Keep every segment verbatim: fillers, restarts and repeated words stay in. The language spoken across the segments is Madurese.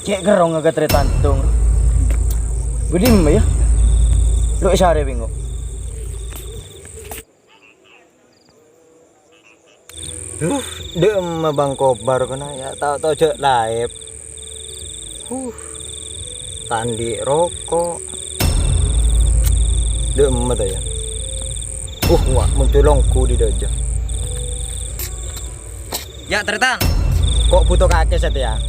Cè' kerrong ka Tretan tong. Bâdimma, yâ? Lo' èsarè bingo. Huh, dâ'emma Bang Kobar kèna, yâ, ta', ta' jhâ' laèp. Huh, ta' andi' roko'. Dâ'emma ta', yâ? Uh, wa', muncul ongghu dâ' jâ. Yâ, Tretan. Ko' bhuto kakè satèya?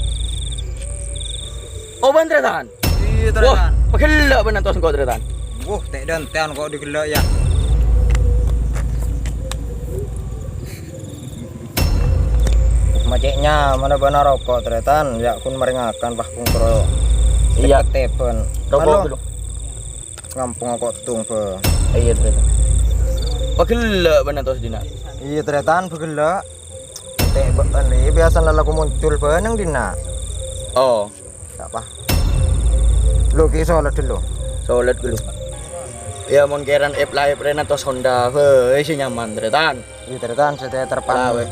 Oh, bân Tretan. Iyâ, Tretan. Wah, pagellâ' bân antos engko', Tretan. Wah, tè'-dântè'an ko' digellâ', yâ. Ma' cè' nyamana bâ'na roko', Tretan. Yâ, ghun marèngakan, pas kongkoro. Iyâ. Tep-tepan. Roko' ghâllu. Ngampong ko' tung, bâ. Iyâ, Tretan. Pagellâ' bân antos dinna'. Iyâ, Tretan, pagellâ'. Tè' bâ'en rè, biyasana lako muncul bân neng dinna'. Oh. Apa? Lo' ghi' solat ghâllu. Solat ghâllu. Yâ, mon kèran ep-laep rèna tos Honda, bâi sè nyaman, Tretan. Iyâ, Tretan, satèya terpan-,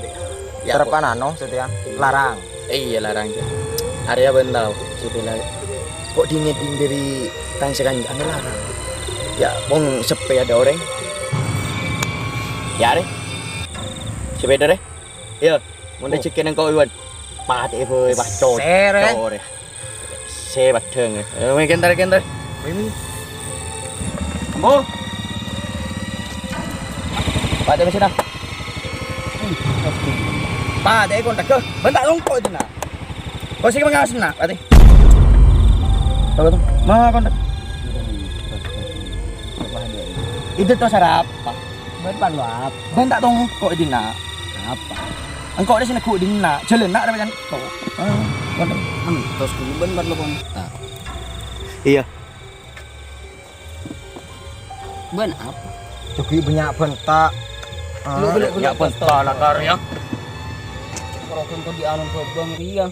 terpan anu, satèya larang. Iyâ, larang, Cak. Arèya bân tao, satèya larang. Ko' dingèn ding dâri tang sè kancana larang. Yâ, mon seppè adâ' orèng. Yâ, rè. Sepèda, rè. Iyâ, mon rejhekkèna engko', Iwan. Patè, bâi, pas cocok, rè. Sè padhâng. Eh, mè' kèntar, kèntar. Ambo. Patè mesin, ah. Patè kontak, bân ta' longko' itu, nak. Kok sih mengawas, nak, patè. Apa tuh? Ma kontak. Itu tuh sarap. Bân parlo apa? Bân ta' tongko' è dinna'. Apa? Engko' rè sè neggu' dinna', jhâlânna rè pancèn to'. Ah, bân. Antos ghâllu bân parlo kontak. Iyâ. Bân apa? Jhughân bânnya' bânta'. Lu Ah, beli bânnya' bânta' lakar, yâ. Karo kontak di anu gabang, iyâ.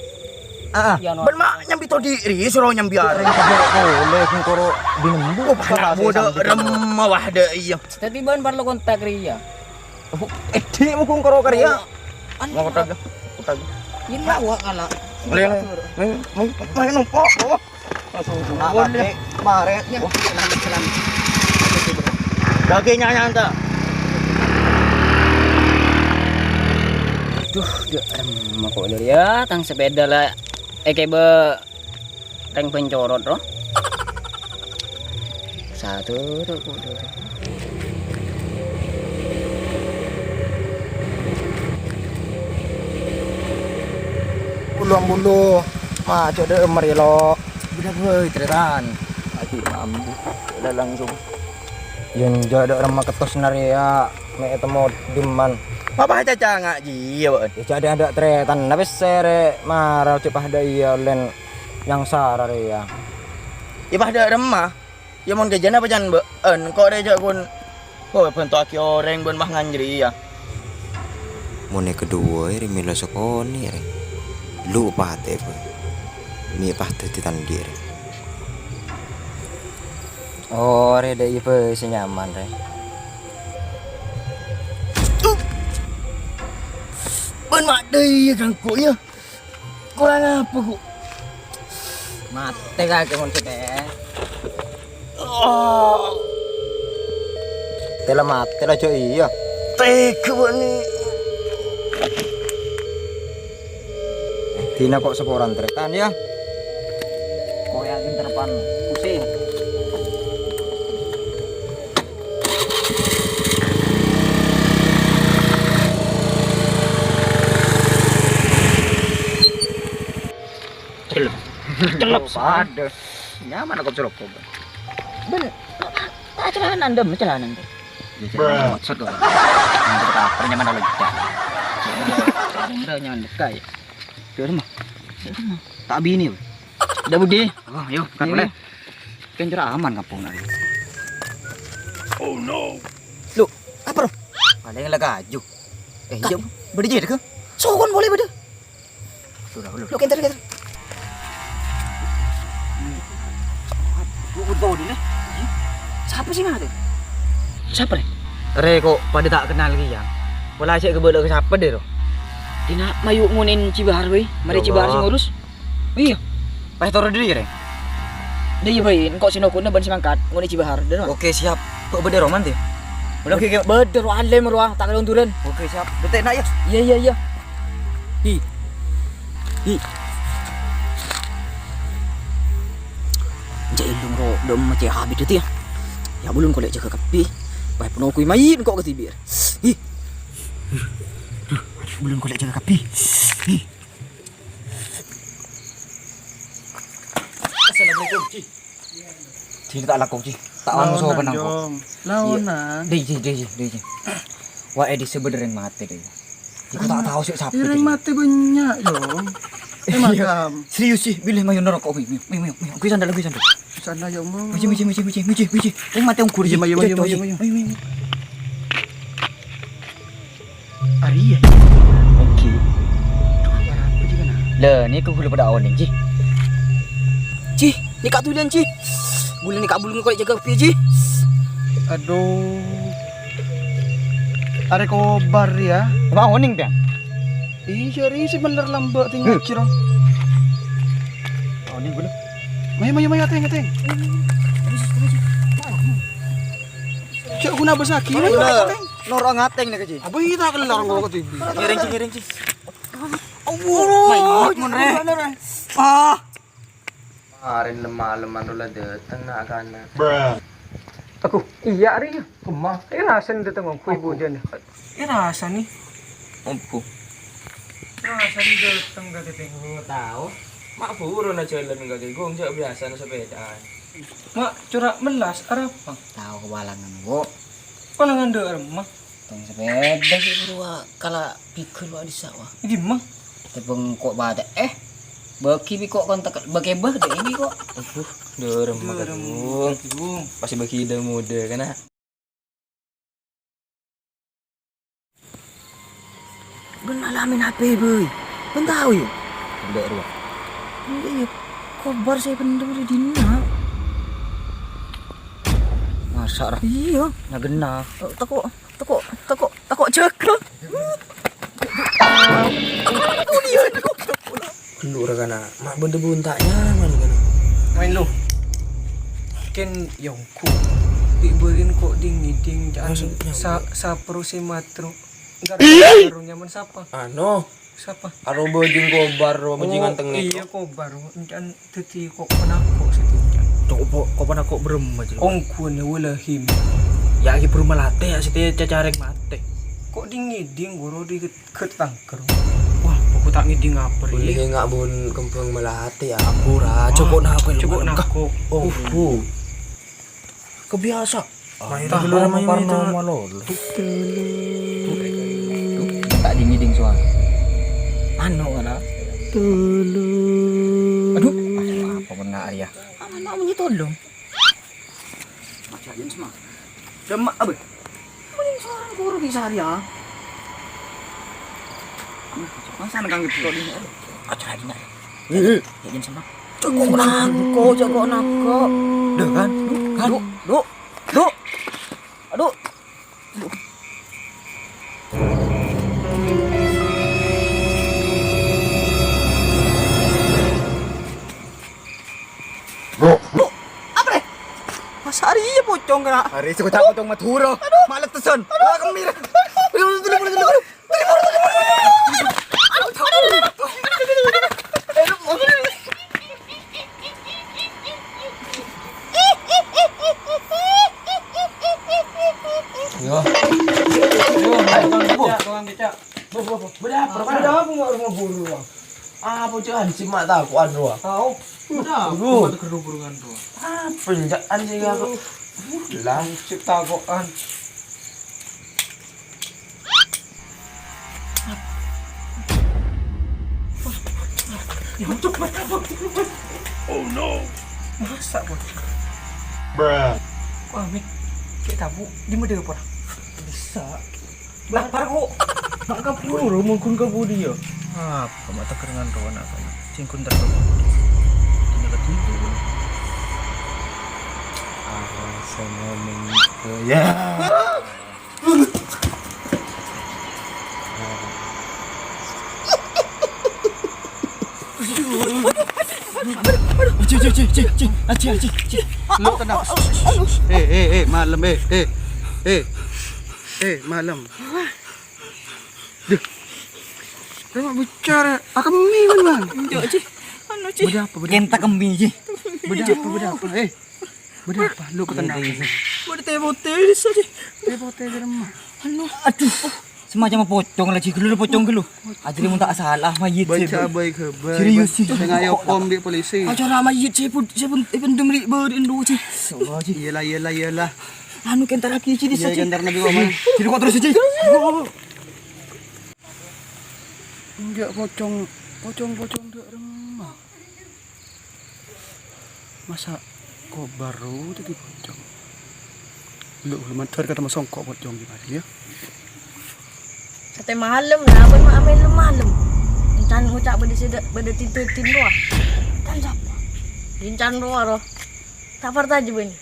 Ah, ah. Iyâ, no. Bân ma' nyambi to diri, soro nyambi arè. Boleh, engko' ro dinembu. Oh, padâ budâ remma wah dâ' iyâ. Dâddhi bân parlo kontak rèya. Oh, èdhi' mo kongkoro karya. Anu, mau kotak, kotak. Iyâ, wa' kala. Lè, lè. Meng, meng, meng, nopo. Oh. Langsung. Nah, boleh. Mare. Iyâ, selamat, selamat. Daging nyanyi anta. Aduh, dâ' remma ko' dâri, yâ, tang sepèda la èkèbâ Rèng bân corot, ro. Satu, ro, kudu. Bulu-bulu, ma' cè' dâ' emmer, yâ, lo. Bâdâ bhâi, Tretan. Aji mambu, la langsung. Yèn jhâ' dâ' remma kettos narèya, mè' ètemmo dimman. Apa caca ngaji, yâ, bâ'ân? Yâ, jhâ' dâ' adâ' Tretan, napè sèrè mara cè' padâ iyâ, lèn. Yang sara rèya. Yâ, padâ remma. Yâ, mon ghâjâna pacan bâ'ân, engko' rè jhâ' ghun, oh, bhânto'aghi orèng bân mah nganjri, yâ. Mon è kaduwâ, rè mèlo sakonè', rè. Lu patè, bâ. Mè' pas dâddhi tandhi', rè. Oh, rè, dâ' iyâ bhâi sè nyaman, rè. Bân ma' dâ' iyâ ganggu, yâ. Korang apa, Gu? Matè kakè mon sè tè. Oh. Tè la matè la jhâ' iyâ. Tèghâ bâ'na. Dina ko' saporan Tretan, yâ. Ko' yakin terpan pusing. Celep. Celep, padâ. Nyaman kok celep kok. Bân, ta' celana ndem, celana ndem. Maksud kok. Nyaman kok apa, nyaman kok lega. Nyaman kok lega, yâ. Di rumah. Di rumah. Ta' binè, Bang. Dâ' budi. Oh, yo, kan boleh. Kan jera aman kampung nari. Oh no. Lu, apa, Bro? Ada yang lagi kaju. Eh, iya, bâdâ jadi ke? Sokon boleh bâdâ. Sudah, belum. Lu kenter, kenter. Lu, lu bawa dulu, eh. Siapa sih, Mat? Siapa, Rè? Rè, kok pada tak kenal lagi, ya? Wala cek ke bala ke siapa deh, Ro? Dina mayu ngunin Cibahar, weh. Mari Cibahar sing ngurus. Iya. Pas toro' dulu ya, Reng. Dâ' iyâ, Bhâi. Engko' sè nokona bân sè mangkat. Ngoni Ji Bahar. Dâ' no. Oke, siap. Kok bâdâ roman, tè? Udah, oke, oke. Bâdâ ro alem ro, ah. Tak kalonduran. Oke, siap. Bete nak, ya. Iya, iya, iya. Hi. Hi. Jâ' elung ro, dâ' emma cè' habis dâ' tè, ya. Ya, bulun kole' jâgâ kabbhi. Bhâi, penoku main kok ke tibir. Hi. Bulun kole' jâgâ kabbhi. Hi. Assalamualaikum, Ji. Ji, ta' lako, Ji. Ta' anu sopan aku. Laonan, Jong. Laonan. Dâ' iyâ, Ji, dâ' iyâ, Ji, dâ' iyâ, Ji. Wah, Edi sebenernya mati dâ' iyâ. Ji, aku ta' tao sè sapa. Orèng mati bânnya', Jong. È makam. Serius, Ji. Bilâ mayu neraka, mayu, mayu, mayu, mayu. Aku sandal, aku sandal. Sandal, ya Allah. Mayu, mayu, mayu, mayu, mayu, mayu. Orèng mati ongghu, Ji. Iya, mayu, mayu, mayu, mayu. Mayu, mayu. Arèya. Oke. Duh, arapa, Ji, kana? Lah, nèko ghulâ padâ onèng, Ji. Ji, nèka tuliyân, Ji. Ghulâ nèka bulung kok jâgâ kabbhi, Ji. Aduh. Arè kobar, ya. Emma onèng, Bang? Iyâ, rèya sè bhender lambâ' tinggal, Ji, ro. Onèng ghulâ. Mayu, mayu, mayu, atèng, atèng. Cek guna besaki, mayu, atèng. Noro' ngatèng nèka, Ji. Apa ita kelar ngoko tibi? Ngiring, Ji, ngiring, Ji. Allah, mayu, mon, Rè. Ah. Arèn lem-maleman rola dâteng na'-kana'. Aku, iyâ, arèya. Kemma? Eh, rasan dâteng ongghu, ibu jân. Eh, rasan, nè. Ongghu. Rasan dâteng ka tètèng. Tao. Ma' buru'na jhâlân ka tètèng, jhâ' biyasana sapèdaan. Ma', cora' mellas, arapa? Tao, kawalangan, Bu. Kawalangan dâ' remma. Tong sapèda sè buru wa-, kala bigghâl wa' dissa' wa. Dimma? Tepeng ko' bâdâ, eh. Bâgi bi' ko' kontak, bâgi bâ dâ' ini ko'. Aduh, dârem, dârem, Kadung. Pas bâgi dâ-modâ, kana. Bân alamin H P, Bhâi. Bân tao, yâ? Bâ' rowa. Iyâ, iyâ. Kobar sè bhender dâri dinna'. Masa, ra? Iyâ. Na genna. Eh, tako'. Tako', tako', tako' jâgâ. Ghellâ' ra kana', ma' bhender-bhender nyaman kana'. Main lu. Ken yongku. Bi' bâri'en ko' ding-ngiding, ca'an sa-, sapro se matro. Enggak, baru nyaman sapa? Anu. Sapa? Aro bajing kobar, ro, bajing ganteng nèko. Oh, iya, kobar. Encan dadi ko' panako' sè encan. Cok, po-, ko' panako' bârâmma, Cil? Ongguwânna Walahim. Ya, iki buru malate, ya, sè cacareng mate. Ko' ding-ngiding, guru di get-, get tangker. Wah, pokok ta' ngiding apa, boleh ya? Nga' bun kembang melati, ya, ampura. Ah, cok, nako', cok, nako'. Oh, bu. Kebiasa. Ah, main dulu, main dulu. Malolo. Tak dingin-dingin soal. Anu, ngana. Aduh, apa kena ya? Anu, menyi tolong. Aja, jangan semangat. Demak, apa? Mending seorang guru bisa hari, ya. Masa nang gitu, aduh. Aja, aja, aja. Heeh. Ya, jangan semangat. Cok nako', cok nako'. Duh, kan? Kan? Duh, duh, duh. Aduh. Duh, apa, Re? Masa hari iya pocong kena? Hari suka cak pocong Madura. Aduh. Malet tesan. Aduh. Wah, kemir. Aduh, aduh, aduh, aduh, aduh. Yo. Yo, ayo, Bang, Bang, Bang. Bang, Bang, Bang. Beda apa, Bang? Beda apa, Bang? Rumah guru, Bang. Ah, bocah anjing mak tako'an rowa. Tao. Beda apa? Aduh. Mak teger burungan rowa. Apa, Cak, anjing aku? Lah, cek tako'an. Oh no. Masa, Bos? Bruh. Wah, Mik. Cek tabu, di mana, Bos? Bisa. Lah, parko. Mak kabur, mungkin kabur dia. Apa, mak tekerengan kawan apa? Singkun terus. Ini ketiga. Awas sama mengikut. Ya. Aduh, aduh, aduh. Ci, ci, ci, ci, ci. Aci, aci, ci. Lu tenang. Eh, eh, eh, malem, eh, eh. Eh. Eh, malem. Duh. Saya mau bicara. Akemmi, man, man. Enggak, Ci. Anu, Ci. Bâdâ apa, bâdâ apa? Kenta kemmi, Ci. Bâdâ apa, bâdâ apa? Eh. Bâdâ apa? Lu ketenangan. Bâdâ tè potè, Ci. Tè potè, Ci, remma. Anu. Aduh. Semacam pocong lagi, gelu pocong gelu. Ajri mun ta' salah, mayit sih, Bro. Baca baik kabar. Serius sih. Saya ngayo pom di polisi. Acara mayit sih pun, sih pun, sih pun demri beri dulu sih. Ya Allah, Ci. Iyalah, iyalah, iyalah. Anu, kentar lagi, Ci, di sini. Kentar Nabi Muhammad. Jadi kok terus, Ci? Enggak, pocong, pocong, pocong, enggak remah. Masa' Kobar rowa dhâddhi pocong? Lu, lu mandhâr katemmo songko' pocong ghi' bhâi, yâ. Satè malem, la, bân ma' malem-malem. Encan ngoca' bâdâ sè dâ-, bâdâ tinto-tinto, ah. Kan sapa? Encan rowa, ro. Ta' parcajâ bâ'na.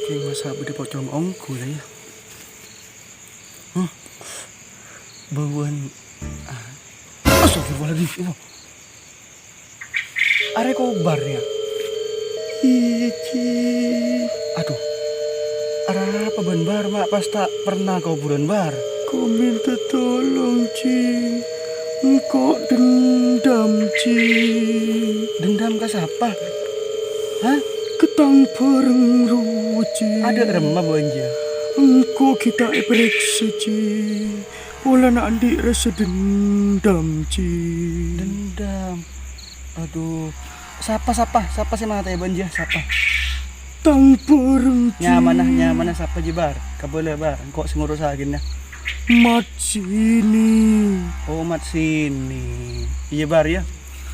Kèng masa' bâdâ pocong ongghu la, yâ? Huh? Bâuwân, ah. Astagfirullahaladzim, ya Allah. Arè Kobar, yâ? Iyâ, Ci. Aduh. Arapa bân Bar, ma' pas ta' pernah ka kobhurân, Bar? Ko' mènta tolong, Ci. Engko' dendam, Ci. Dendam ka sapa? Hah? Ka tang bhâreng rowa, Ci. Adâ' remma, Bu Anja? Engko' ghi' ta' èparèksa, Ci. Polana andi' rasa dendam, Ci. Dendam. Aduh. Sapa, sapa? Sapa sè matè, Banja? Sapa? Tang bhâreng, Ci. Nyamana, nyamana sapa, Ji, Bar? Kabâlâ, Bar. Engko' sè ngurusaghinna. Mat Sini. Oh, Mat Sini. Iyâ, Bar, yâ.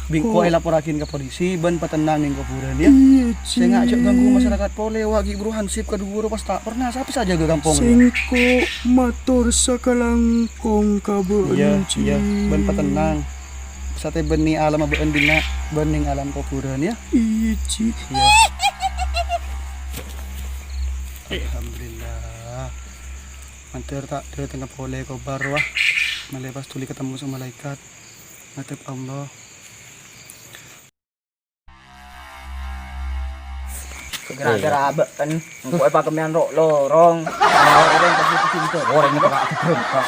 Bi' engko' èlaporraghin ka polisi bân patennang neng kobhurân, yâ. Iyâ, Ci. Sènga' jhâ' ganggu masyarakat polè, wa' ghi' buru hansip kadhuwâ, pas ta' pernah sapa sè ajâgâ kampong rèya. Sèngko' mator sakalangkong ka bâ'na, Ci. Iyâ, iyâ, bân patennang. Satèya bânnè alamma bâ'na dinna', bân neng alam kobhurân, yâ. Iyâ, Ci. Iyâ. Alhamdulillah. Mandhâr ta' dâtengnga polè Kobar, wa. Malè pas dhuli katemmo sè malaèkat. Ngadhep Allah. Gara-gara bâ'na, engko' èpakemmèyan ro-, lorong. Orèng kasih cinta. Orèng itu gak diberempak.